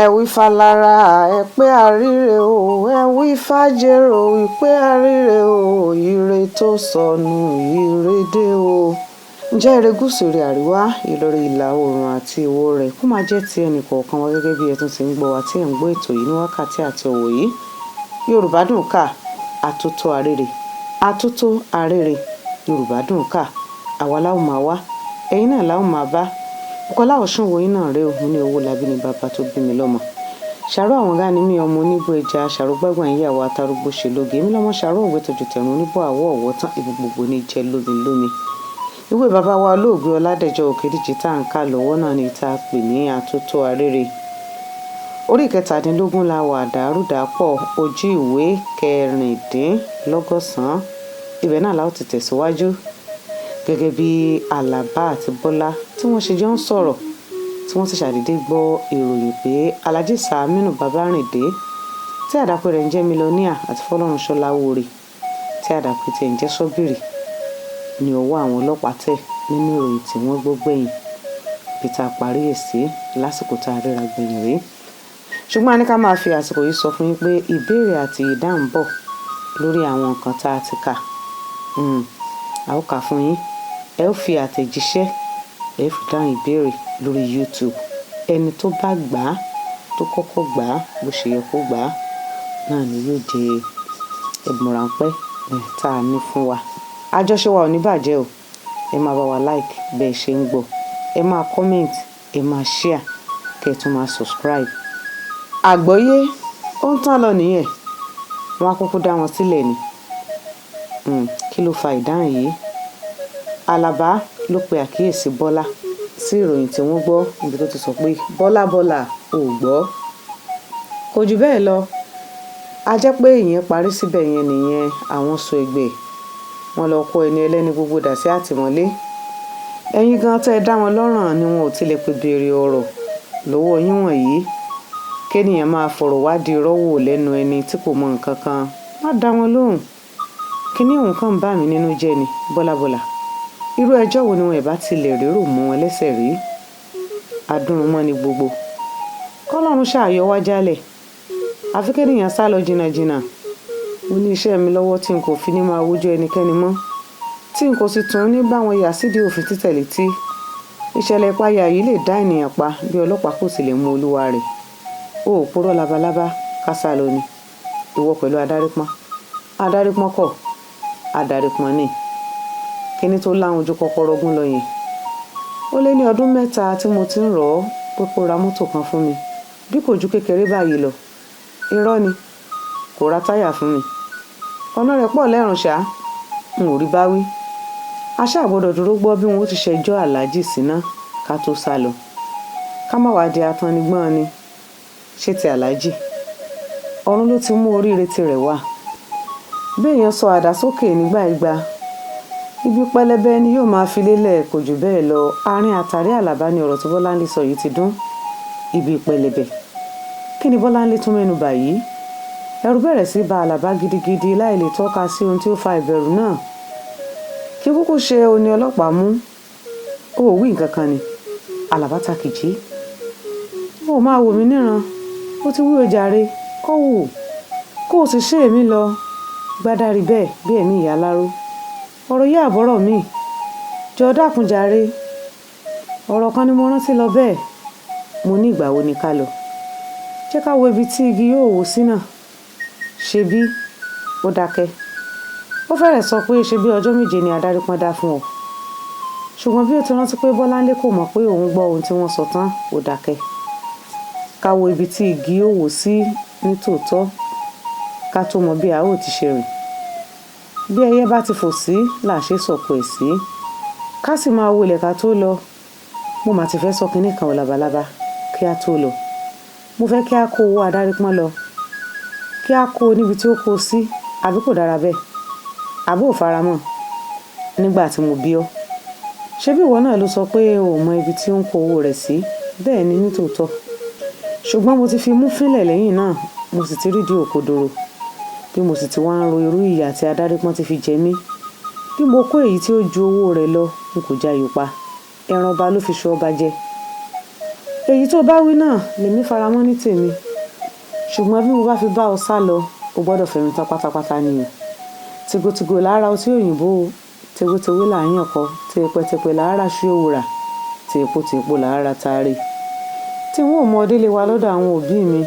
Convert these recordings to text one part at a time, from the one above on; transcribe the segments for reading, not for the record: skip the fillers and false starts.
Ẹ wí fálára ẹ pé àríre o, ẹ wí fàjèrò pé àríre o, ire tó sọnù ire dé o. Ǹjẹ́ ire gúúsù, ire àríwá, ìlọrin, ìlà oòrùn àti ìwọ̀ rẹ̀ kó máa jẹ́ ti ẹnì kọ̀ọ̀kan wa gẹ́gẹ́ bí ẹ tún ti ń gbọ́ wa tí ẹ̀ ń gbọ́ ètò yìí ní wákàtí àti ọ̀wọ̀ yìí. Yorùbá dùn ká, àtótó arére, àtótó arére, Yorùbá dùn ká, àwa la ó máa wá, ẹ̀yin náà la ó máa bá. Bùkọ́lá Ọ̀ṣunwòyí náà rèé o, mo ní owó labí ni bàbá tó bí mi lọ́mọ. Ṣàró àwọn ọ̀gá ni mí, ọmọ onígbó ẹja, ṣàró gbágbà ń yàwó atarúgbó ṣe lóge. Èmi lọ́mọ ṣàró òwe tòjò tẹ̀rùn oníbọ̀ àwọ̀ ọ̀wọ́ tán ibi gbogbo ní jẹ́ lómi lómi. Ìwé bàbá wa olóògbé Ọládẹ̀jọ Òkèdíjì tá à ń kà lọ́wọ́ náà ni tá a pè ní Àtótó Arére. Orí ìkẹtàdínlógún la wà, dàrúdàpọ̀ ojú ìwé kẹrìndínlọ́gọ́sàn-án. Ibẹ̀ náà la ó ti tẹ̀síwájú gẹ́gẹ́ bí Àlàbá àti Bọ́lá tí wọ́n ṣe jọ ń sọ̀rọ̀, tí wọ́n ti ṣàdédé gbọ́ ìròyìn pé Alhaji Saminu Babárìndé tí àdàpè rẹ̀ ń jẹ́ Mílíọ́níà àti Fọlọ́runṣọ́lá Wòrè tí àdàpè tiẹ̀ ń jẹ́ Ṣọ́bìrì ní ọwọ́ àwọn ọlọ́pàá tẹ̀ nínú ìròyìn tí wọ́n gbọ́ gbẹ̀yìn. Ibi tá a parí ẹ̀ sí lásìkò tá a ríra gbẹ̀yìn rèé. Ṣùgbọ́n a ní ká máa fi àsìkò yìí sọ fún yín pé ìbéèrè àti ìdáhùn bọ̀ lórí àwọn nǹkan tá a ti kà. A ó kà fún yín. Ẹ ó fi àtẹ̀jíṣẹ́, ẹ fi dáhùn ìbéèrè lórí YouTube. Ẹni tó bá gbà á, tó kọ́kọ́ gbà á, bó ṣe yẹ kó gbà á, náà ni yóò jẹ ẹ̀bùn ráńpẹ́ tá a ní fún wa. Àjọṣe wa ò ní bàjẹ́ o. Ẹ máa bá wa like bẹ́ẹ̀ ṣe ń gbọ́. Ẹ máa comment, ẹ máa share, kí ẹ tún máa subscribe. Àgbọ́yé ó ń tán lọ nìyẹn. Wọ́n á kúkú dá wọn sílẹ̀ ni. Kí ló fa ìdáhùn yìí? Àlàbá ló pe àkíyèsí Bọ́lá sí ìròyìn tí wọ́n gbọ́ níbi tó ti sọ pé Bọ́lá Bọ́lá ò gbọ́. Kò jù bẹ́ẹ̀ lọ. A jẹ́ pé ìyẹn parí síbẹ̀ yẹn nìyẹn, àwọn sọ ẹgbẹ́. Wọ́n lọ kó ẹni ẹlẹ́ni gbogbo dà sí àtìmọ́lé. Ẹ̀yin gan tẹ́ ẹ dá wọn lọ́ràn ni wọn ò tilẹ̀ pe béèrè ọ̀rọ̀ lọ́wọ́ yín wọ̀nyí. Kéènìyàn máa fọ̀rọ̀ wádìí irọ́ wò lẹ́nu ẹni tí kò mọ nǹkan kan. Má dá wọn lóhùn. Kíní òun kàn ń bà mí nínú jẹ́ ni, Bọ́lá Bọ́lá. Irú ẹjọ́ wo ni wọn ìbá tilẹ̀ rérò mú wọn lẹ́sẹ̀ rí? Adúrúnmọ́ ni gbogbo. Kọ́lọ́run ṣàyọ wá jálẹ̀. Àfi kéènìyàn sá lọ jìnnàjìnnà. Mo ní iṣẹ́ mi lọ́wọ́ tí n kò fi ní máa wojú ẹnikẹ́ni mọ́, tí n kò sì tún ní bá wọn yà sídìí òfin títẹ̀lé tí. Ìṣẹ̀lẹ̀ ìpayà yìí lè dá ènìyàn pa bí ọlọ́pàá kò sì lè mú olúwa rẹ̀. O ò purọ́ labalábá, ká sá lọ ni. Ìwọ pẹ̀lú adarípọ́n. Adarípọ́n kọ̀, adarípọ́n ni. Kíní tó láhùn ojú kọ́kọ́rọ́ gún lọ yẹn. Ó lé ní ọdún mẹ́ta tí mo ti ń rọ̀ ọ́ pé kó ra mọ́tò kan fún mi. Bí kò ju kékeré báyìí lọ. Irọ́ ni. Kò ra táyà fún mi. Ọ̀nà rẹ̀ pọ̀ lẹ́rùn ṣá. N ò rí bá wí. A ṣáà gbọ́dọ̀ dúró gbọ́ bí wọn ó ti ṣẹjọ́ Aláàjì síná ká tó sá lọ. Ká má wá di atánnigbọ́n ni. Ṣé ti Aláàjì? Ọ̀run ló ti mú oríire tirẹ̀ wá. Bí èèyàn sọ àdá sókè nígbà igba, ibi pẹlẹbẹ ni yóò máa fi lélẹ̀ kò jù bẹ́ẹ̀ lọ. Àárín àtàrí Àlàbá ni ọ̀rọ̀ tí Bọ́láńlé sọ yìí ti dún. Ibi pẹlẹbẹ. Kí ni Bọ́láńlé tún mẹ́nu bà yìí? Ẹ̀rù bẹ̀rẹ̀ sí ba Àlàbá gidigidi láì lè tọ́ka sí ohun tí ó fa ìbẹ̀rù náà. Kí kúkú ṣe oní ọlọ́pàá mú? Ó ò wí nǹkan kan ni. Àlàbá ta kìjí. Ó máa wò mí níran. Ó ti wí o jàre. Kó wù. Kó o sì ṣe èmi lọ. Gbádárí bẹ́ẹ̀ bí ẹ̀mí ìyá aláró. Ọ̀rọ̀ yìí àbọ̀rọ̀ mi. Jọ̀ọ́ dákun jàre. Ọ̀rọ̀ kan ni mo rántí lọ bẹ́ẹ̀. Mo ní ìgbà wo ni ká lọ. Jẹ́ ká wo ibi tí igi yóò wó sí náà. Ṣe bí? Ó dákẹ́. Ó fẹ́rẹ̀ sọ pé ṣe bí ọjọ́ méje ni Adarípọ́n dá fún ọ. Ṣùgbọ́n bí ó ti rántí pé Bọ́láńlé kò mọ̀ pé òun gbọ́ ohun tí wọ́n sọ tán, ó dákẹ́. Ká wo ibi tí igi yóò wó sí ní tòótọ́ ká tó mọ bí a ó ti ṣe rìn. Bí ẹyẹ bá ti fò sí là ṣe sọ̀kò ẹ̀ sí. Ká sì máa wo ilẹ̀ ká tó lọ. Mo mà ti fẹ́ sọ kinní kan ò labalábá kí a tó lọ. Mo fẹ́ kí a kó owó Adarípọ́n lọ. Kí a kó o níbi tí ó kó o sí, àbí kò dára bẹ́ẹ̀? Àbí ò faramọ́? Nígbà tí mo bí ọ. Ṣé bí ìwọ náà ló sọ pé o ò mọ ibi tí ó ń kó owó rẹ̀ sí? Bẹ́ẹ̀ ni ní tòótọ́. Ṣùgbọ́n mo ti fi mú fínlẹ̀ lẹ́yìn náà, mo sì ti rí di òkodoro. Bí mo sì ti wá ń ro irú ìyà tí Adarípọ́n ti fi jẹ mí. Bí mo kó èyí tí ó ju owó rẹ̀ lọ, n kò jayò pa. Ẹran ọba ló fi ṣe ọba jẹ. Èyí tó bá wí náà lèmi faramọ́ ní tèmi. Ṣùgbọ́n bí mo bá fi bá ọ sá lọ, o gbọ́dọ̀ fẹ̀mí tán pátápátá ni o. Tìgòtìgò lára ọtí òyìnbó o. Tewétewé là ń yàn kọ. Tèpẹ̀tèpẹ̀ là á ra ṣú ewùrà. Tèpo-tèpo là á ra taare. Tí n ó mọ délé wa lọ́dọ̀ àwọn òbí mi,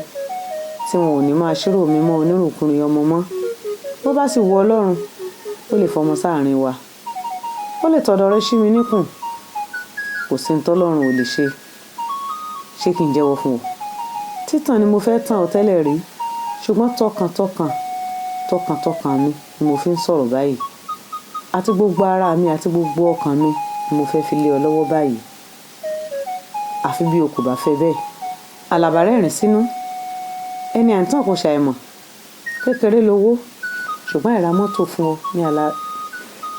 tí wọn ò ní máa ṣírò mi mọ́ onírùnkúrun ọmọ mọ́. Bó bá sì wu Ọlọ́run, ó lè fọmọ sáàrin wa. Ó lè tọ̀dọ̀ rẹ sí mi níkùn. Kò sí ohun tọ́lọ́run ò lè ṣe. Ṣé kí n jẹ́wọ́ fún ọ? Títàn ni mo fẹ́ tàn ọ́ tẹ́lẹ̀ rí. Ṣùgbọ́n tọkàntọkàn, tọkàntọkàn mi ni mo fi ń sọ̀rọ̀ báyìí. Àti gbogbo ara mi àti gbogbo ọkàn mi ni mo fẹ́ fi lé ọ lọ́wọ́ báyìí. Àfi bí o kò bá fẹ́ bẹ́ẹ̀. Àlàbá rẹ́rìn sínú. Ẹni à ń tàn kò ṣàìmọ̀. Kékeré lowó. Ṣùgbọ́n àìra mọ́tò fún ọ ní àlà.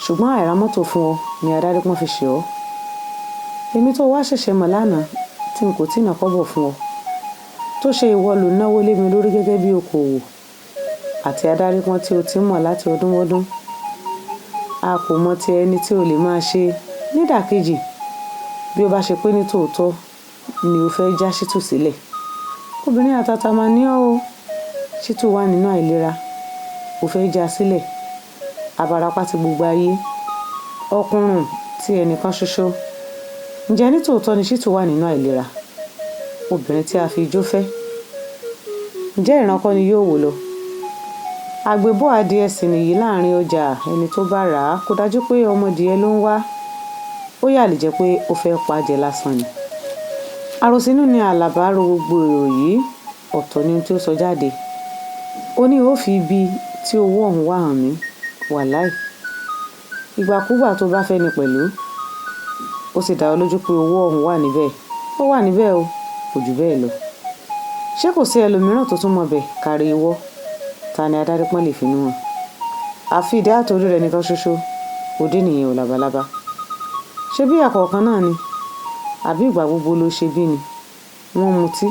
Ṣùgbọ́n àìra mọ́tò fún ọ ní Adarípọ́n fi ṣe ọ́. Èmi tó wá ṣẹ̀ṣẹ̀ mọ̀ lánàá tí n kò tí ì ná kọ́bọ̀ fún ọ. Tó ṣe ìwọ ló náwó lé mi lórí gẹ́gẹ́ bí okòwò àti Adarípọ́n tí o ti mọ̀ láti ọdún mọ́dún. A kò mọ ti ẹni tí o lè máa ṣe nídàkejì. Bí ó bá ṣe pé ní tòótọ́ ni o fẹ́ já Ṣítù sílẹ̀. Obìnrin àtàtà máa ní ọ́ o. Ṣítù wà nínú àìlera. O fẹ́ já sílẹ̀. Abarapá ti gbogbo ayé. Ọkùnrin tí ẹnìkan ṣoṣo. Ǹjẹ́ ní tòótọ́ ni Ṣítù wà nínú àìlera? Obìnrin tí a fi ijó fẹ́. Ǹjẹ́ ìran kọ́ ni yóò wò lọ? Àgbébọ̀ adìẹ sì nìyí láàrin ọjà ẹni tó bá rà á kò dájú pé ọmọdìẹ ló ń wá. Ó yà lè jẹ́ pé ó fẹ́ pa jẹ lásán ni. Àròsínú ni Àlàbá ro gbogbo èrò yìí. Ọ̀tọ̀ ni ohun tí ó sọ jáde. Ó ní ó fi ibi tí owó ọ̀hún wà hàn mí. Wàláì. Ìgbàkúgbà tó bá fẹ́ ni pẹ̀lú. Ó sì dá ọ lójú pé owó ọ̀hún wà níbẹ̀. Ó wà níbẹ̀ o. Kò jù bẹ́ẹ̀ lọ. Ṣé kò sí ẹlòmíràn tó tún mọ̀ bẹ́ẹ̀ kárí ìwọ? Ta ni Adarípọ́n lè finú hàn? Àfi ìdí àtòrí rẹ̀ nìkan ṣoṣo. Òde nìyẹn ò labalábá. Ṣé bí àkọ́kàn náà ni? Àbí ìgbà gbogbo ló ṣe bí ni? Wọ́n mutí.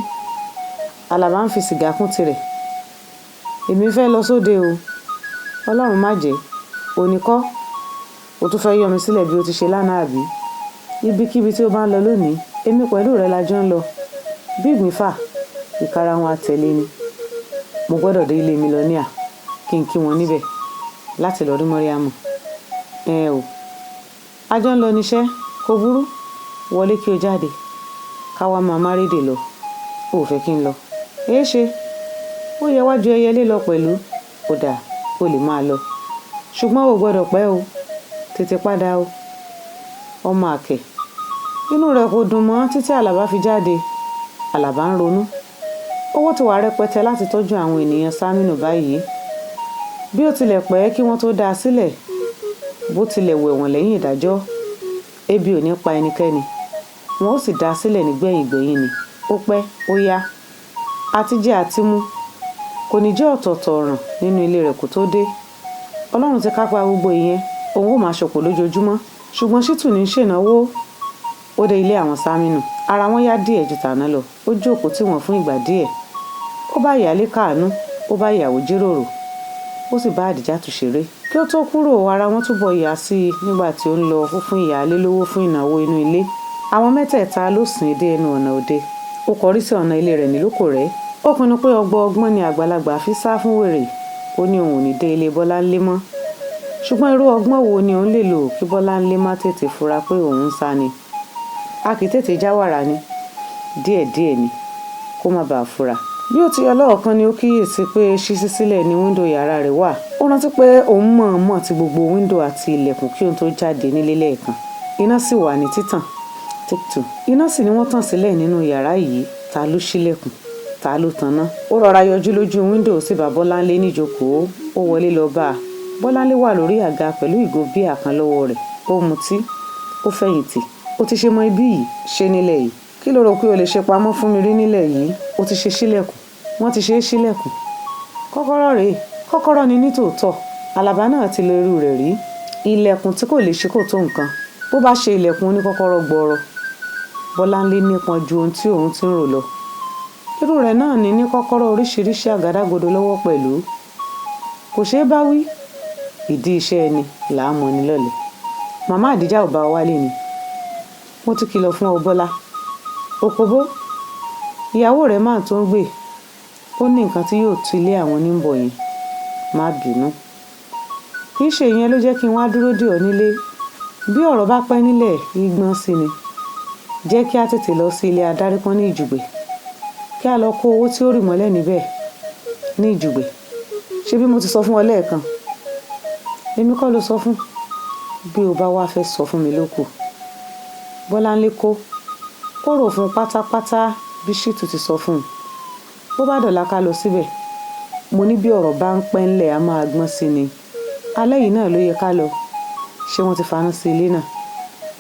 Àlàbá ń fi sìgá kún tirẹ̀. Èmi fẹ́ lọ sóde o. Ọlọ́run má jẹ́. Òní kọ́. O tún fẹ́ yọ mi sílẹ̀ bí o ti ṣe lánàá àbí? Ibikíbi tí o bá ń lọ lónìí, èmi pẹ̀lú rẹ la jọ ń lọ. Bí ìgbín fà, ìkarahun a tẹ̀lé ni. Mo gbọ́dọ̀ dé ilé mílíọ̀nìà kí n kí wọn níbẹ̀ láti lọ rí Mọ́ríámù. Ẹ o. A jọ ń lọ níṣẹ́, kò burú. Wọlé kí o jáde. Ká wá máa márédè lọ. O ò fẹ́ kí n lọ. Èé ṣe. Ó yẹ wá ju ẹyẹlé lọ pẹ̀lú. Ó dáa, o lè máa lọ. Ṣùgbọ́n o ò gbọ́dọ̀ pẹ́ o. Tètè padà o. Ọmọ àkẹ́. Inú rẹ̀ kò dùn mọ́ títí Àlàbá fi jáde. Àlàbá ń ronú. Owó ti wà rẹpẹtẹ láti tọ́jú àwọn ènìyàn Sámínù báyìí. Bí ó tilẹ̀ pẹ́ kí wọ́n tó dá a sílẹ̀, Bó tilẹ̀ wẹ̀wọ̀n lẹ́yìn ìdájọ́, ebi ò ní pa ẹnikẹ́ni, wọn ó sì dá a sílẹ̀ nígbẹ̀yìn gbẹ́yín ni. Ó pẹ́, ó yá, àtijẹ àtimu kò ní jẹ́ ọ̀tọ̀ọ̀tọ̀ ọ̀ràn nínú ilé rẹ̀ kó tó dé. Ọlọ́run ti kápá gbogbo ìyẹn, òun ó máa ṣòpò lójoojúmọ́. Ṣùgbọ́n Ṣítù ní í ṣènáwó. Ó dé ilé àwọn Sámínù. Ara wọn yá díẹ̀ ju tàná lọ. Ó jókòó tì wọ́n fún ìgbà díẹ̀. Ó bá ìyálé káàánú, ó bá ìyàwó jíròrò, ó sì bá Àdìjátù ṣeré. Kí ó tó kúrò, ara wọn túbọ̀ yá sí i nígbà tí ó ń lọ fún ìyálé lówó fún ìnáwó inú ilé. Àwọn mẹ́tẹ̀ẹ̀ta ló sìn dé ẹnu ọ̀nà òde. Ó kọrí sí ọ̀nà ilé rẹ̀ nílùkòrẹ́. Ó pinnu pé ọgbọ́n ọgbọ́n ni àgbàlagbà fi sá fún wèrè. Ó ní òun ò ní dé ilé Bọ́láńlé mọ́. Ṣùgbọ́n irú ọgbọ́n wo ni òun lè lò kí Bọ́láńlé má tètè fura pé òun ń sá ni? A kì í tètè já wàrà ni. Díẹ̀díẹ̀ ni, kó má bàa fura. Bí ó ti yọ lọ́ọ̀kan ni ó kíyèsí pé ṣíṣí sílẹ̀ ni wíńdò yàrá rẹ̀ wà. Ó rántí pé òun mọ̀ọ́mọ̀ ti gbogbo wíńdò àti ilẹ̀kùn kí òun tó jáde nílé lẹ́ẹ̀kan. Iná sì wà ní títàn. Take two. Iná sì ni wọ́n tàn sílẹ̀ nínú yàrá yìí. Ta ló ṣílẹ̀kùn? Ta ló taná? Ó rọra yọjú lójú wíńdò, ó sì bá Bọ́láńlé níjókòó. Ó wọlé lọ bá a. Bọ́láńlé wà lórí àga pẹ̀lú ìgò bíà kan lọ́wọ́ rẹ̀. Ó mutí, ó fẹ̀yìntì. Ó ti ṣe mọ ibí yìí, ṣe nílẹ̀ yìí. Kí lo rò pé o lè ṣe pamọ́ fún mi rí nílẹ̀ yìí? Ó ti ṣe ṣílẹ̀kùn. Wọ́n ti ṣe é ṣílẹ̀kùn. Kọ́kọ́rọ́ rèé. Kọ́kọ́rọ́ ni nítòótọ́. Àlàbá náà ti lo irú rẹ̀ rí. Ilẹ̀kùn tí kò lè ṣí kò tó nǹkan. Bó bá ṣe ilẹ̀kùn oníkọ́kọ́rọ́ gbọọrọ. Bọ́láńlé nípọn ju ohun tí òun ti ń rò lọ. Irú rẹ̀ náà ní ní kọ́kọ́rọ́ oríṣiríṣi àgádágodo lọ́wọ́ pẹ̀lú. Kò ṣeé bá wí. Ìdí iṣẹ́ ẹni là á mọni lọ́lẹ̀. Màmá Àdìjá ò bá ọ wálé ni. Mo ti kìlọ̀ fún ọ, Bọ́lá. Òkòbó, ìyàwó rẹ̀ máa tó ń gbé. Ó ní nǹkan tí yóò tú ilé àwọn oníbọ̀ yẹn. Má bínú. Kì í ṣe ìyẹn ló jẹ́ kí n wá dúró dè ọ́ nílé. Bí ọ̀rọ̀ bá pẹ́ nílẹ̀, igbọ́n sí ni. Jẹ́ kí a tètè lọ sí ilé adarí kan ní Ìjùgbè. Kí a lọ kó owó tí ó rì mọ́lẹ̀ níbẹ̀ ní Ìjùgbè. Ṣé bí mo ti sọ fún ọ lẹ́ẹ̀kan? Èmi kọ́ ló sọ fún. Bí o bá wá fẹ́ sọ fún mi ló kù. Bọ́láńlé kó. Ó rò fún pátápátá bí Ṣítù ti sọ fún un. Bó bá dọ̀la ká lọ síbẹ̀. Mo ní bí ọ̀rọ̀ bá ń pẹ́ ńlẹ̀, a máa gbọ́n sí ni. Alẹ́ yìí náà ló yẹ ká lọ. Ṣé wọ́n ti faná sí ilé náà?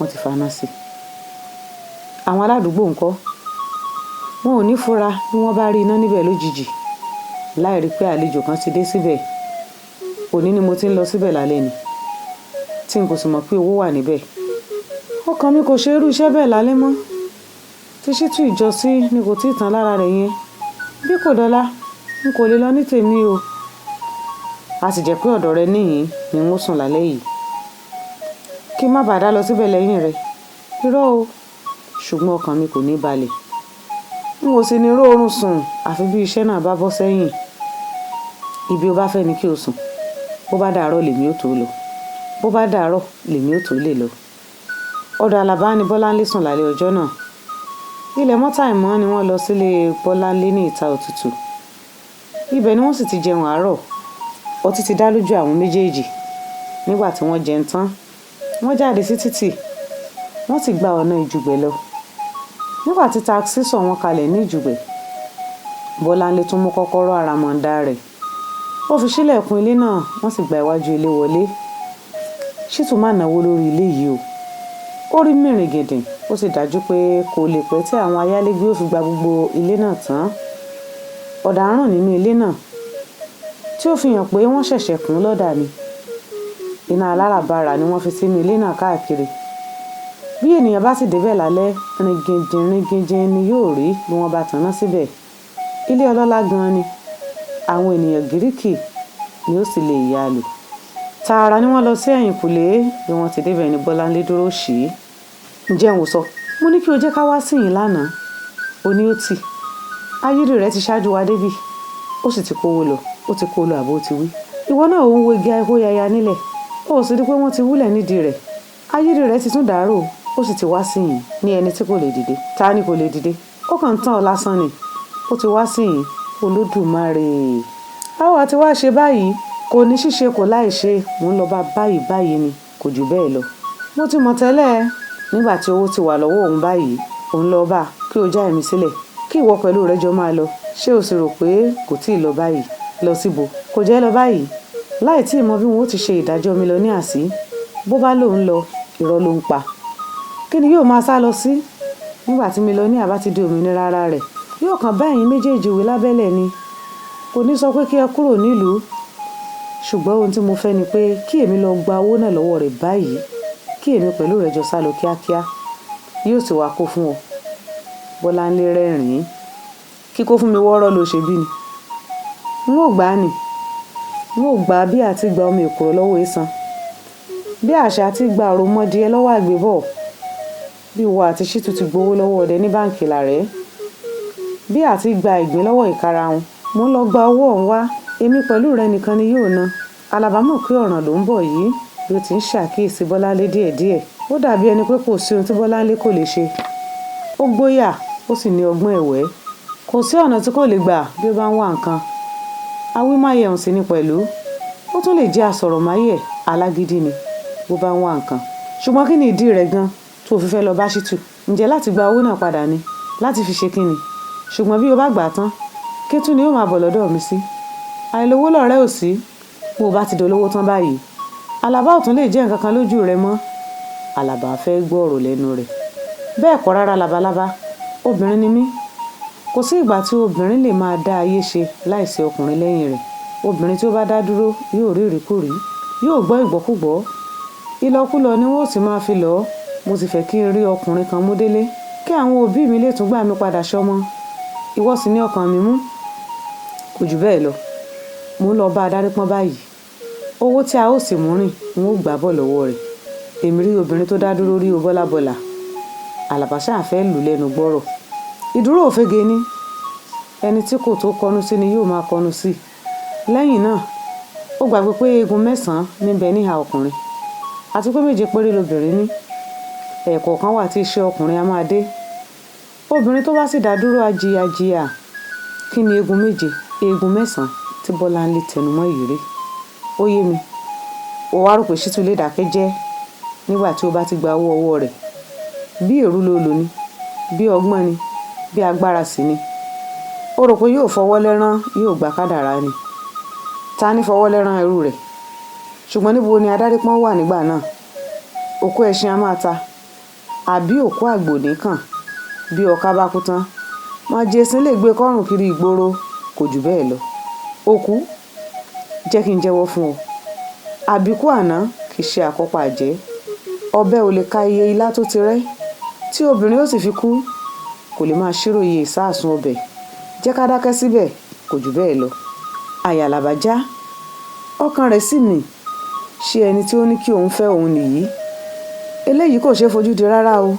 Wọ́n ti faná sí i. Àwọn aládùúgbò ńkọ́? Wọn ò ní fura bí wọ́n bá rí iná níbẹ̀ lójijì. Láì rí pé àlejò kan ti dé síbẹ̀. Òní ni mo ti ń lọ síbẹ̀ lálẹ́ ni, tí n kò sì mọ̀ pé owó wà níbẹ̀. Ọkàn mi kò ṣe irú iṣẹ́ bẹ́ẹ̀ lálẹ́ mọ́. Tí Ṣítù ìjọsí ni kò tíì tán lára rẹ̀ yẹn. Bí kò dọ̀la, n kò lè lọ ní tèmi o. A sì jẹ́ pé ọ̀dọ̀ rẹ níhìn-ín ni n ó sùn lálẹ́ yìí. Kí n má bàa dá lọ síbẹ̀ lẹ́yìn rẹ. Irọ́ o. Ṣùgbọ́n ọkàn mi kò ní balẹ̀. N ò sì ní ró oorun sùn àfi bí iṣẹ́ náà bá bọ́ sẹ́yìn. Ibi o bá fẹ́ ni kí o sùn. Bó bá dàárọ̀ lèmi ó tó lọ. Bó bá dàárọ̀ lèmi ó tó lè lọ. Ọ̀dọ̀ Àlàbá ni Bọ́láńlé sùn lálẹ́ ọjọ́ náà. Ilẹ̀ mọ́tàìmọ́ ni wọ́n lọ sílé Bọ́láńlé ní ìta òtútù. Ibẹ̀ ni wọ́n sì ti jẹun àárọ̀. Ọtí ti dá lójú àwọn méjèèjì. Nígbà tí wọ́n jẹun tán, wọ́n jáde sí títì. Wọ́n sì gba ọ̀nà Ìjùgbẹ̀ lọ. Nígbà tí takisí sọ̀ wọ́n kalẹ̀ ní Ìjùgbẹ̀, Bọ́láńlé tún mú kọ́kọ́rọ́ àràmọ̀ǹdà rẹ̀. Ó fi ṣílẹ̀kùn ilé náà, wọ́n sì gba iwájú ilé wọlé. Ṣítù má náwó lórí ilé yìí o. Ó rí mìrìngìdìn, ó sì dájú pé kò lè pẹ́ tí àwọn ayálégbé ó fi gba gbogbo ilé náà tán. Ọ̀dà ń rùn nínú ilé náà, tí ó fi hàn pé wọ́n ṣẹ̀ṣẹ̀ kùn ún lọ́dà ni. Iná aláràbarà ni wọ́n fi sínú ilé náà káàkiri. Bí ènìyàn bá sì débẹ̀ lálẹ́, ringindin ringindin ni yóò rí bí wọ́n bá taná síbẹ̀. Ilé ọlọ́lá gan-an ni. Àwọn ènìyàn Gíríkì ni ó sì lè yá lò. Tààrà ni wọ́n lọ sí ẹ̀yìnkùlé. Bí wọ́n ti débẹ̀ ni Bọ́láńlé dúró ṣí. Ǹjẹ́ n ò sọ? Mo ní kí o jẹ́ ká wá síyìn lánàá. O ní ó tì. Ayírí rẹ̀ ti ṣáájú wa débí. Ó sì ti kówó lọ. Ó ti kó lọ àbó ti wí. Ìwọ náà ò ń wo igi ahóyaya nílẹ̀. Ó sì rí pé wọ́n ti wúlẹ̀ nídìí rẹ̀. Ayírí rẹ̀ ti tún dàárò. Ó sì ti wá síyìn ní ẹni tí kò lè dìde. Ta ni kò lè dìde? Ó kàn ń tàn ọ́ lásán ni. Ó ti wá síyìn. Olódùmarè. A ó ti wá ṣe báyìí. Kò ní ṣíṣe kò láì ṣe. Mò ń lọ bá báyìí báyìí ni. Kò jù bẹ́ẹ̀ lọ. Mo ti mọ̀ tẹ́lẹ̀. Nígbà tí owó ti wà lọ́wọ́ òun báyìí, òun lọ bá kí o já èmi sílẹ̀. Kí ìwọ pẹ̀lú rẹ jọ máa lọ. Ṣé o sì rò pé kò tíì lọ báyìí? Lọ síbo? Kò jẹ́ lọ báyìí. Láì tí ì mọ bí wọn ó ti ṣe ìdájọ́ mi lọ ní àsí. Bó bá lòun lọ, irọ́ ló ń pa. Kí ni yóò máa sá lọ sí? Nígbà tí mílíọ̀nìà bá ti di òmìnira ara rẹ̀, yóò kàn bá ẹ̀yin méjèèjì wí lábẹ́lẹ̀ ni. Kò ní sọ pé kí ẹ kúrò nílùú. Ṣùgbọ́n ohun tí mo fẹ́ ni pé kí èmi lọ gba owó náà lọ́wọ́ rẹ̀ báyìí, kí èmi pẹ̀lú rẹ̀ jọ sá lọ kíákíá. Yóò sì wá kó fún ọ. Bọ́láńlé rẹ́rìn-ín. Kíkó fún mi wọ́rọ́ ló ṣe bí ni. N ó gbà á ni. N ó gbà á bí àti gba ọmọ èkùrọ́ lọ́wọ́ èèsàn. Bí àṣà ti gba òròmọdìẹ lọ́wọ́ àgbébọ̀. Bí ìwọ àti Ṣítù ti gbowó lọ́wọ́ ọdẹ ní báǹkì làárẹ̀. Bí àti gba ìgbín lọ́wọ́ ìkarahun. Mo ń lọ gba owó ọ̀hún wá. Èmi pẹ̀lú rẹ nìkan ni yóò ná. Àlàbá mọ̀ pé ọ̀ràn ló ń bọ̀ yìí bí ó ti ń ṣàkíyèsí Bọ́láńlé díẹ̀díẹ̀. Ó dàbí ẹni pé kò sí ohun tí Bọ́láńlé kò lè ṣe. Ó gbóyà, ó sì ní ọgbọ́n ẹ̀wẹ́. Kò sí ọ̀nà tí kò lè gbà bí ó bá ń wá nǹkan. Awímáyẹ̀hùn sì ni pẹ̀lú. Ó tún lè jẹ́ asọ̀rọ̀máyẹ̀ alágídí ni bó bá ń wá nǹkan. Ṣùgbọ́n kí ni ìdí rẹ̀ gan tó fi fẹ́ lọ bá Ṣítù? Ǹjẹ́ láti gba owó náà padà ni? Láti fi ṣe kí ni? Ṣùgbọ́n bí o bá gbà á tán, kí tún ni ó máa bọ̀ lọ́dọ̀ mi sí? Àìlówó lọ̀rẹ́ ò sí. Bó o bá ti dolówó tán báyìí, Àlàbá ò tún lè jẹ́ nǹkan kan lójú rẹ mọ́. Àlàbá fẹ́ gbọ́ ọ̀rọ̀ lẹ́nu rẹ̀. Bẹ́ẹ̀ kọ́ rárá labalábá. Obìnrin ni mí. Kò sí ìgbà tí obìnrin lè máa dá ayé ṣe láìsí ọkùnrin lẹ́yìn rẹ̀. Obìnrin tí ó bá dá dúró yóò rí ìríkúrìí, yóò gbọ́ ìgbọ́kúgbọ́. Ìlọkulọ ni wọ́n ó sì máa fi lọ̀ ọ́. Mo sì fẹ́ kí n rí ọkùnrin kan mú délé, kí àwọn òbí mi lè tún gbà mí padà ṣọmọ. Ìwọ sì ní ọkàn mi mú. Kò jù bẹ́ẹ̀ lọ. Mo ń lọ bá Adarípọ́n báyìí. Owó tí a ó sì mú rìn, n ó gbà bọ̀ lọ́wọ́ rẹ̀. Èmi rí obìnrin tó dá dúró rí o bọ́lábọ́là. Àlàbá ṣáà fẹ́ lù lẹ́nu gbọ́rọ̀. Ìdúró òfége ni. Ẹni tí kò tó kọnu sí ni yóò máa kọnu sí. Lẹ́yìn náà, ó gbàgbé pé eegun mẹ́sàn-án níbẹ̀ níhà ọkùnrin, àti pé méje péré lobìnrin ní. Ẹ̀ẹ̀kọ̀kan wà tí iṣẹ́ ọkùnrin a máa dé. Obìnrin tó bá sì dá dúró ajíyàjíyà. Kí ni eegun méje, eegun mẹ́sàn-án tí Bọ́láńlé tẹnumọ́ yìí rí? Ó yé mi. Ó wá rò pé Ṣítù lè dákẹ́ jẹ́ nígbà tí ó bá ti gba owó ọwọ́ rẹ̀. Bí èrú ló lò ní, bí ọgbọ́n ni, bí agbára sì ni. Ó rò pé yóò fọwọ́ lẹ́rán, yóò gba kádàrá ni. Ta ní fọwọ́ lẹ́rán irú rẹ̀? Ṣùgbọ́n níbo ni Adarípọ́n wà nígbà náà? Òkú ẹṣin a máa ta, àbí òkú àgbò nìkan? Bí ọká bá kú tán, màjèsín lè gbé kọ́rùn kiri ìgboro, kò jù bẹ́ẹ̀ lọ. Òkú, jẹ́ kí n jẹ́wọ́ fún ọ. Àbíkú àná kì í ṣe àkọ́pà àjẹ́. Ọbẹ̀ ò lè ka iye ilá tó ti rẹ́, tí obìnrin ó sì fi kú, kò lè máa ṣírò iye ìsáàsùn ọbẹ̀. Jẹ́ ká dákẹ́ síbẹ̀, kò jù bẹ́ẹ̀ lọ. Àyà Àlàbá já. Ọkàn rẹ̀ sì mì. Ṣé ẹni tí ó ní kí òun fẹ́ òun nìyí? Eléyìí kò ṣe é fojú di rárá o.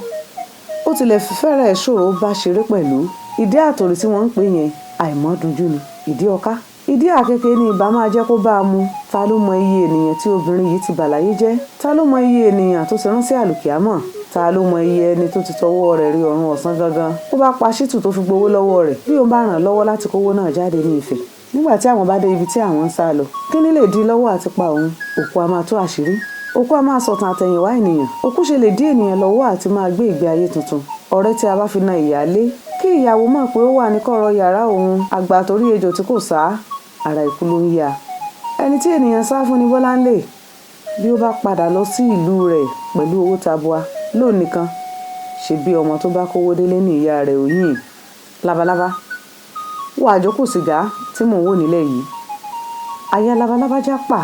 Ó tilẹ̀ fẹ́rẹ̀ẹ́ ṣòro bá ṣeré pẹ̀lú. Ìdí àtòrí tí wọ́n ń pè yẹn, àìmọ́dúnjú ni. Ìdí ọká. Ìdí àkéeke ni ìbá máa jẹ́ kó bá a mu. Ta ló mọ iye ènìyàn tí obìnrin yìí ti bà láyé jẹ́? Ta ló mọ iye ènìyàn tó ti rán sí àlùkìyámọ̀? Ta ló mọ iye ẹni tó ti tọwọ́ rẹ̀ rí ọ̀run ọ̀sán gangan? Ó bá pa Ṣítù tó fi gbowó lọ́wọ́ rẹ̀, bí ó bá ràn án lọ́wọ́ láti kówó náà jáde ní ìfẹ́. Nígbà tí àwọn bá dé ibi tí àwọn ń sá lọ, kí ni lè di lọ́wọ́ àti pa òun? Òkú a máa tú àṣírí. Òkú a máa sọ̀tàn àtẹ̀yìnwá ènìyàn. Òkú ṣe lè dí ènìyàn lọ́wọ́ àti máa gbé ìgbé ayé tuntun. Ọ̀rẹ́ tí a bá fi na ìyálé, kí ìyàwó mọ̀ pé ó wà ní kọ̀rọ̀ yàrá òun, àgbà torí ejò tí kò sá, ara ikú ló ń yá. Ẹni tí ènìyàn sá fún ni Bọ́láńlé. Bí ó bá padà lọ sí ìlú rẹ̀ pẹ̀lú owó tabua, lóun nìkan, ṣe bí ọmọ tó bá kówó délé ní ìyá rẹ̀ ò yìn. Labalábá, wo àjókù sìgá tí mò ń wò nílẹ̀ yìí. Àyà labalábá já pa.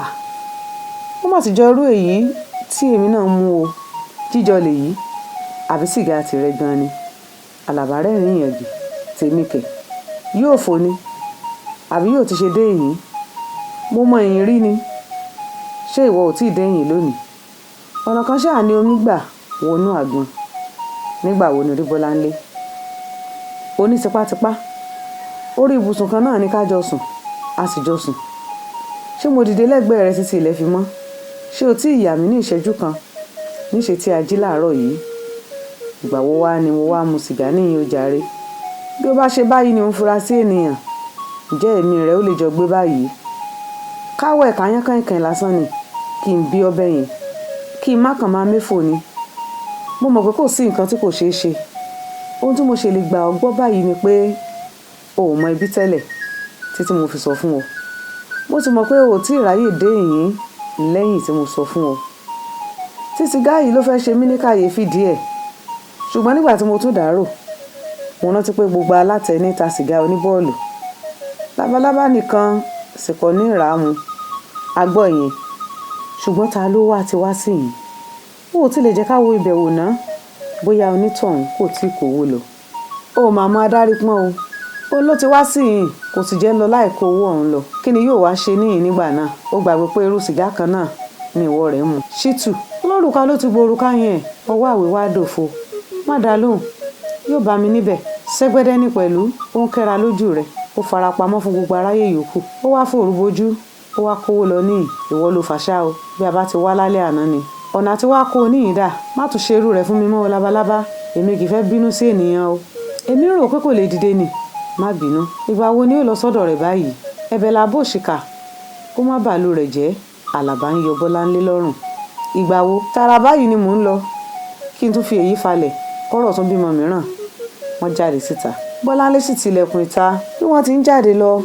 Ó mà sì jọ irú èyí tí èmi náà ń mú o. Jíjọ lèyí, àbí sìgá tìrẹ gan ni? Àlàbá rẹ́rìn-ín ìyànjú. Tèmi kẹ̀. Yóò fò ni, àbí yóò ti ṣe dé ìhín? Mo mọ ìyìn rí ni. Ṣé ìwọ ò tí ì dé ìhín lónìí? Ọ̀nà kan ṣáà ni omi gbà wọnú àgbọn. Nígbà wo ni rí Bọ́láńlé? Ó ní tipátipá. Orí ibùsùn kan náà ni ká jọ sùn, a sì jọ sùn. Ṣé mo dìde lẹ́gbẹ̀ẹ́ rẹ títí ilẹ̀ fi mọ́? Ṣé o tí ìyà mí ní ìṣẹ́jú kan? Níṣe tí a jí láàárọ̀ yìí. Ìgbà wo wá ni mo wá mu sìgá níyìn o jàre? Bí ó bá ṣe báyìí ni ó ń fura sí ènìyàn. Ǹjẹ́ èmi rẹ ó lè jọ gbé báyìí? Káwọ̀ ẹ̀ka yán kàìnkàìn lásán ni. Kí n bí ọbẹ̀ yẹn. Kí n má kàn máa méfò ni. Mo mọ̀ pé kò sí nǹkan tí kò ṣeé ṣe. Ohun tí mo ṣe lè gbà ọ́ gbọ́ báyìí ni pé o ò mọ ibi tẹ́lẹ̀ títí mo fi sọ fún ọ. Mo sì mọ̀ pé o ò tí ì ráyè dé ìhín lẹ́yìn tí mo sọ fún ọ. Tí sìgá yìí ló fẹ́ ṣe mí ní kàyéfì díẹ̀. Ṣùgbọ́n nígbà tí mo tún dàárò, mo rántí pé gbogbo alátẹ ní ta sìgá oníbọ́ọ̀lù. Labalábá nìkan sì kọ́ ní ìràmù. A gbọ́ ìyẹn. Ṣùgbọ́n ta ló wá ti wá sí yìí? Ó ò tí lè jẹ́ ká wo ibẹ̀ wò ná. Bóyá onítọ̀hún kò tí kó owó lọ. Ó mà mọ adarí pọ́n o. Òun ló ti wá sí yìí, kò sì jẹ́ lọ láì kó owó ọ̀hún lọ. Kí ni yóò wá ṣe níhìn nígbà náà? Ó gbàgbé pé irú sìgá kan náà ni ìwọ rẹ̀ ń mu. Ṣítù, olórùka ló ti bo òrùka yẹn. Ọwọ́ àwẹ̀ wá dòfo. Má dá lóhùn. Yóò bá mi níbẹ̀. Ṣẹ́gbẹ́dẹ́ ní pẹ̀lú. Ó ń kẹ́ra lójú rẹ̀. Ó fara pamọ́ fún gbogbo aráyé yòókù. Ó wá fòru bojú. Ó wá kówó lọ níhìn. Ìwọ ló fàṣà o. Bí a bá ti wá lálẹ́ àná ni. Ọ̀nà tí wàá kó o níhìn dà. Má tún ṣe irú rẹ̀ fún mi mọ́ o labalábá. Èmi kì í fẹ́ bínú sí ènìyàn o. Èmi rò pé kò lè dìde nì. Má bínú. Ìgbà wo ni ó lọ sọ́dọ̀ rẹ̀ báyìí? Ẹ̀bẹ̀ la bó òṣìkà. Kó má bàálù rẹ̀ jẹ́. Àlàbá ń yọ Bọ́láńlé lọ́rùn. Ìgbà wo? Tara báyìí ni mò ń lọ. Kí n tún fi èyí falẹ̀. Kọ́rọ̀ tún bímọ mìíràn. Wọ́n jáde síta. Bọ́láńlé sì tilẹ̀kùn ìta. Bí wọ́n ti ń jáde lọ,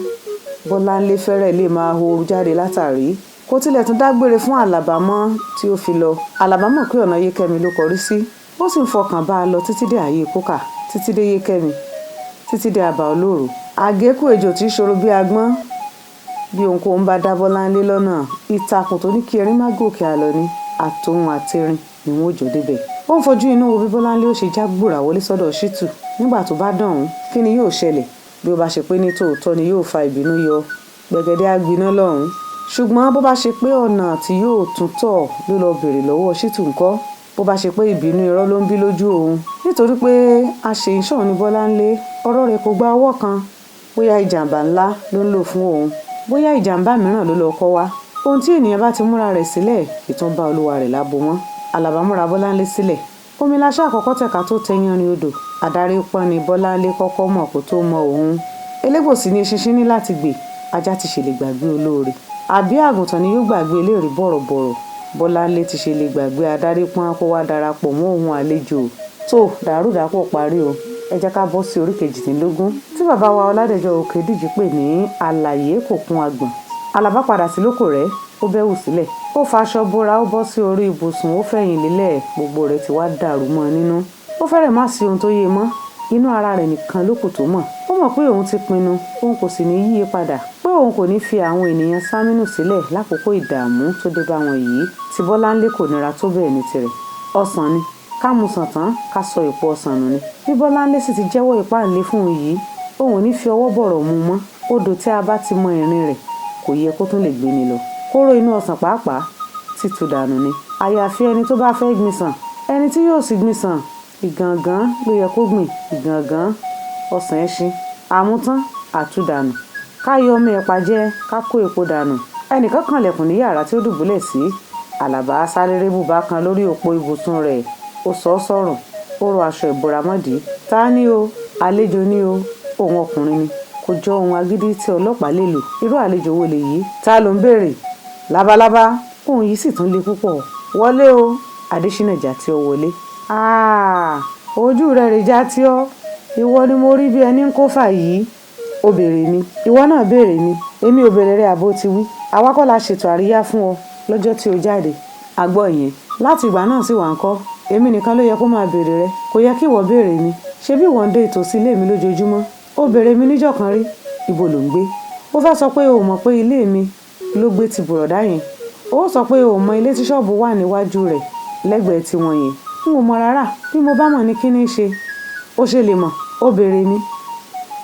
Bọ́láńlé fẹ́rẹ̀ lè máa horu jáde látàrí. Kò tilẹ̀ tún dágbére fún Àlàbá mọ́ tí ó fi lọ. Àlàbá mọ̀ pé ọ̀nà Yékẹ́mi ló kọrí sí. Ó sì ń fọkàn bá a lọ títí dé ààyè kókà, títí dé Yékẹ́mi, títí dé àbá olóòrò. Àgékù ejò tí í ṣòro bí agbọ́n. Bí ohunkóhun bá dá Bọ́láńlé lọ́nà, ìtàkùn tó ní kí erin má gòkè àlọ ni, àtòun àterin ni wọn ó jọ débẹ̀. Ó ń fojú inú wo bí Bọ́láńlé ó ṣe já gbùrà wọlé sọ́dọ̀ Ṣítù. Nígbà tó bá dọ̀hún, kí ni yóò ṣẹlẹ̀? Bí ó bá ṣe pé ní tòótọ́ ni yóò fa ìbínú yọ, gbẹ̀gẹ̀dẹ̀ á gbiná lọ́hùn. Ṣùgbọ́n bó bá ṣe pé ọ̀nà tí yóò tún tọ̀ ló lọ bèrè lọ́wọ́ Ṣítù ńkọ́? Bó bá ṣe pé ìbínú irọ́ ló ń bí lójú òun. Nítorí pé aṣèǹṣọ̀n ni Bọ́láńlé, ọ̀rọ̀ rẹ̀ kò gba ọwọ́ kan. Bóyá ìjàǹbá ńlá ló ń lò fún òun. Bóyá ìjàǹbá mìíràn ló lọ kọ́ wá. Ohun tí ènìyàn bá ti múra rẹ̀ sílẹ̀, kì í tún bá olúwa rẹ̀ lábo mọ́. Àlàbá múra Bọ́láńlé sílẹ̀. Omi laṣọ àkọ́kọ́ tẹ̀ka tó tẹyán ní odò. Adarí pọ́n ni Bọ́láńlé kọ́kọ́ mọ̀ kó tó mọ òun. Elégbòsí ni eṣinṣin ní láti gbè. Ajá ti ṣe lè gbàgbé olóore. Àbí àgùntàn ni yóò gbàgbé eléèrè bọ̀rọ̀bọ̀rọ̀. Bọ́láńlé ti ṣe lè gbàgbé adarí pọ́n kó wá darapọ̀ mọ́ òun àlejò. Tó dàrúdàpọ̀ parí o. Ẹ jẹ́ ká bọ́ sí orí kejìdínlógún tí bàbá wa Ọládẹ̀jọ Òkèdíjì pè ní Àlàyé kò kún agbọ̀n. Àlàbá padà sí lóko rẹ̀, ó bẹ́wù sílẹ̀. Ó faṣọ bora, ó bọ́ sí orí ibùsùn, ó fẹ̀yìn lélẹ̀, gbogbo rẹ̀ ti wá dàrú mọ́ nínú. Ó fẹ́rẹ̀ má sí ohun tó yé mọ́. Inú ara rẹ̀ nìkan ló kù tó mọ̀. Ó mọ̀ pé òun ti pinnu, òun kò sì ní yíye padà. Pé òun kò ní fi àwọn ènìyàn Sámínù sílẹ̀ lákòókò ìdààmú tó dé bá wọn yìí. Tí Bọ́láńlé kò nira tó bẹ́ẹ̀ ní tirẹ̀. Ọsàn ni. Ká mu sàn tán, ká sọ èpo ọsàn nù ni. Bí Bọ́láńlé sì ti jẹ́wọ́ ìpáǹle fún òun yìí, òun ò ní fi ọwọ́ bọ̀rọ̀ mú mọ́. Odò tí a bá ti mọ ìrìn rẹ̀ kò yẹ kó tún lè gbé ni lọ. Kóró inú ọsàn pàápàá títú dànù ni. Àyàfi ẹni tó bá fẹ́ gbin sàn. Ẹni tí yóò sì gbin sàn, ìgàngán ló yẹ kó gbìn. Ìgàngán, ọsàn ẹṣin, àmútán, àtúdànù. Ká yọ ọmọ ẹ̀pà jẹ, ká kó epo dànù. Ẹnìkan kànlẹ̀kùn ní yàrá tí ó dùbúlẹ̀ sí. Àlàbá sáré ré bùbá kan lórí òpó ibùsùn rẹ̀. Ó sọ ọ́ sọ́rùn. Ó rọ aṣọ ìbora mọ́dìí. Ta ni o? Àlejò ni o. Òun ọkùnrin ni. Kò jọ ohun agídí tí ọlọ́pàá lè lò. Irú àlejò wo lèyí? Ta ló ń béèrè? Labalábá. Ohun yìí sì tún le púpọ̀. Wọlé o. Adéṣínà já tí ó wọlé. Àà! Ojú rẹ rè já tí ó. Ìwọ ni mo rí bí ẹni ń kó fà yìí. Ó béèrè mi. Ìwọ náà béèrè mi. Èmi ò béèrè rẹ àbó ti wí. Àwa kọ́ la ṣètò àríyá fún ọ lọ́jọ́ tí o jáde. A gbọ́ ìyẹn. Láti ìgbà náà sì wà ńkọ́. Èmi nìkan ló yẹ kó máa béèrè rẹ. Kò yẹ kí ìwọ béèrè mi. Ṣé bí ìwọ ń dé ìtòsí ilé mi lójoojúmọ́? Ó béèrè mi níjọ́ kan rí. Ibo lò ń gbé? Ó fẹ́ sọ pé o ò mọ̀ pé ilé mi ló gbé ti bùrọ̀dá yẹn. Ó sọ pé o ò mọ ilé tí ṣọ́ọ̀bù wà níwájú rẹ̀ lẹ́gbẹ̀ẹ́ tiwọn yẹn. N ò mọ̀ rárá. Bí mo bá mọ̀ ní kí ní ṣe. Ó ṣe lè mọ̀. Ó béèrè mi.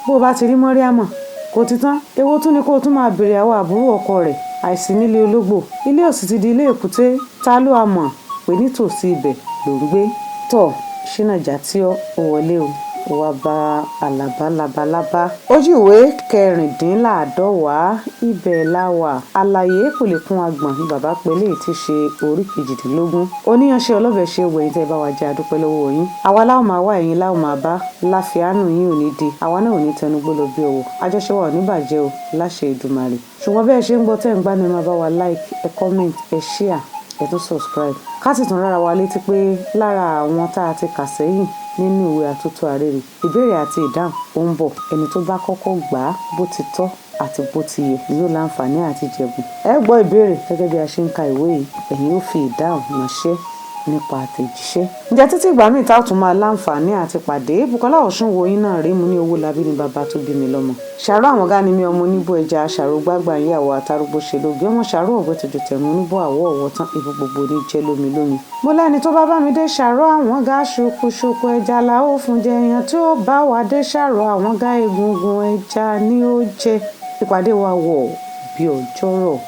Bó o bá ti rí Mọ́ríámọ̀, kò ti tán. Èwo tún ni kó o tún máa béèrè àwọn àbúrò ọkọ rẹ̀. Àìsí nílé ológbò. Ilé ò sì ti di ilé èkúté. Ta ló a mọ̀ pé nítòsí ibẹ̀ ló ń gbé? Tọ̀, Ṣínà já tí ó wọlé o. Ó wá bá Àlàbá labalábá. Ojú ìwé kẹrìndínláàdọ́wàá ibẹ̀ la wà. Àlàyé kò lè kún agbọ̀n ní bàbá pẹ̀lú èyí tí ṣe orí kejìdínlógún. Oníyanṣẹ́ ọlọ́bẹ̀ ṣe wẹ̀yìn tẹ́ bá wa jẹ́ àdúpẹ́ lọ́wọ́ yín. Àwa láò máa wá ẹ̀yin láò máa bá. Láfiánù yín ò ní di. Àwa náà ò ní tẹnugbó lọ bí ọwọ́. Àjọṣe wa ò ní bàjẹ́ o. Láṣẹ Èdùmàrè. Ṣùgbọ́n bí ẹ ṣe ń gbọ́ tẹ́ ń gbádùn, ẹ máa bá wa like, ẹ comment, ẹ share, ẹ tún subscribe. Ká sì tún rárá wa létí pé lára àwọn tá a ti kà sẹ́yìn nínú ìwé Àtótó Arére, ìbéèrè àti ìdáhùn ó ń bọ̀. Ẹni tó bá kọ́kọ́ gbà á bó ti tọ́ àti bó ti yẹ ni yóò láǹfààní àti jẹ̀bùn. Ẹ gbọ́ ìbéèrè gẹ́gẹ́ bí a ṣe ń ka ìwé yìí, ẹ̀yin ó fi ìdáhùn ránṣẹ́. Nípa àtẹ̀jíṣẹ́. Ǹjẹ́ títí ìgbà míì tá a tún máa láǹfààní àti pàdé, Bùkọ́lá Ọ̀ṣunwòyìn náà rí mu ní owó labí ní bàbá tó bí mi lọ́mọ. Ṣàrò àwọn ọ̀gá ni mi, ọmọ oníbó ẹja, ṣàrò gbágbà ń yàwó àtàrúgbó ṣe lóge, ọmọ ṣàrò ọ̀gbẹ́ tòjò tẹ̀rùn oníbó àwọ̀ ọ̀wọ́ tán ibi gbogbo ní jẹ́ lómi lómi. Mo lẹ́ni tó bá bá mi dé ṣàrò àwọn ọ̀gá, ṣokoṣoko ẹja la ó fún jẹ, èèyàn tí ó bá wà dé ṣàrò àwọn ọ̀gá, egungun ẹja ni ó jẹ. Ìpàdé wa wọ̀ bí ọjọ́rọ̀.